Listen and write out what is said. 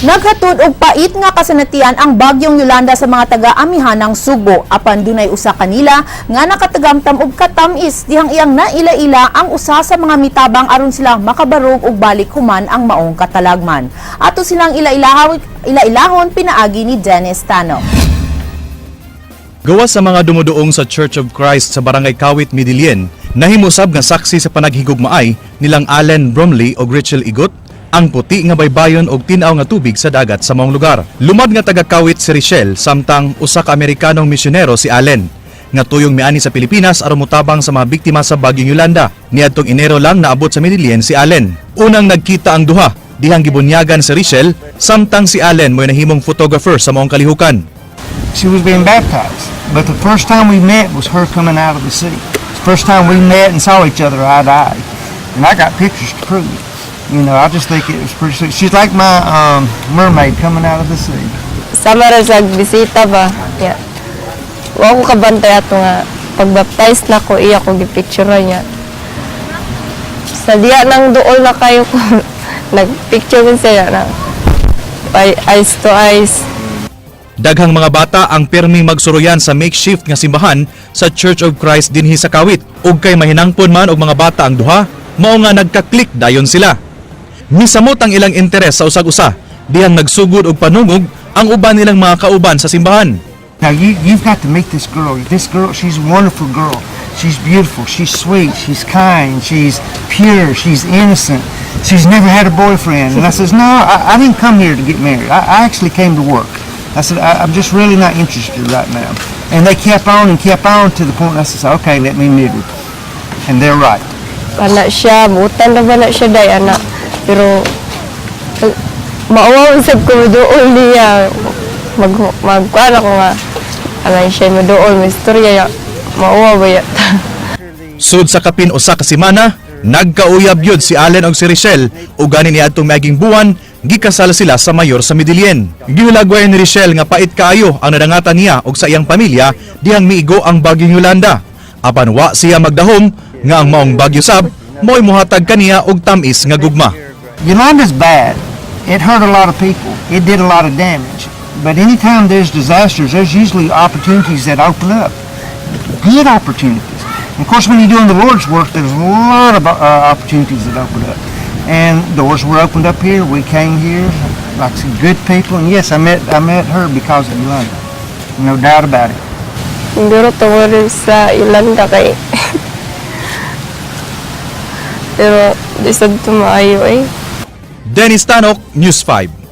Naghatod og pait nga kasanatian ang bagyong Yolanda sa mga taga-amihanang Sugbo, apan dunay usa kanila nga nakatagamtam og katam-is dihang iyang naila-ila ang usa sa mga mitabang aron sila makabarog og balik human ang maong katalagman. Ato silang ila-ilahon pinaagi ni Dennis Tano. Gawas sa mga dumuduong sa Church of Christ sa Barangay Kawit, Medellin, nahimusab nga saksi sa panaghigugmaay nilang Allen Bromley og Rachel Igot ang puti nga baybayon og tin-aw nga tubig sa dagat sa maong lugar. Lumad nga taga Kawit si Richelle, samtang usa ka Amerikanong misyonero si Allen nga tuyong miani sa Pilipinas aron motabang sa mga biktima sa bagyong Yolanda. Niadtong Enero lang naabot sa Medellin si Allen. Unang nagkita ang duha dihang gibunyagan si Richelle, samtang si Allen mo'y nahimong photographer sa maong kalihukan. She was being baptized. But the first time we met was her coming out of the sea. The first time we met and saw each other eye to eye. And I got pictures to prove it. I just think it was pretty sweet. She's like my mermaid coming out of the sea. Sama ra sa bisita ba. Ya. Wa ko kabantay ato nga pagbaptize na ko, iya ko gipicture niya. Sa diya nang duol na kayo ko, nagpicture ko siya na eyes to eyes. Daghang mga bata ang pirming magsuruyan sa makeshift nga simbahan sa Church of Christ dinhi sa Kawit. Ug kay mahinangpon man og mga bata ang duha, mao nga nagka-click dayon sila. Misamot ang ilang interes sa usag-usa dihang nagsugod og panungog ang uban nilang mga kauban sa simbahan. Now you've got to meet this girl. This girl, she's a wonderful girl. She's beautiful. She's sweet. She's kind. She's pure. She's innocent. She's never had a boyfriend. And I says, "No, I didn't come here to get married. I actually came to work." I said, "I'm just really not interested right now." And they kept on and kept on to the point I says, "Okay, let me meet her." And they're right. Ana siya, butan na ba na siya day ana. Pero mauwaw sad ko duol niya. Mag magkuan ako nga anay siya moduol, may istorya ya. Mauwaw ba ya? Sud sa kapin 1 ka semana, nagkauyab yun si Allen og si Richelle ug gani niadtong miaging buwan, gikasal sila sa mayor sa Medellin. Gihulagway ni Richelle nga pait kaayo ang nadangatan niya og sa iyang pamilya dihang miigo ang bagyong Yolanda. Apan wa siya magdahom nga ang maong bagyo sab mo'y muhatag kaniya og tam-is nga gugma. Yolanda's bad. It hurt a lot of people. It did a lot of damage. But anytime there's disasters, there's usually opportunities that open up. Good opportunities. And of course, when you're doing the Lord's work, there's a lot of opportunities that open up. And doors were opened up here. We came here, like some good people. And yes, I met her because of Yolanda. No doubt about it. Siguro tungod sa Yolanda kay, pero di sad maayo eh. Dennis Tanok, News 5.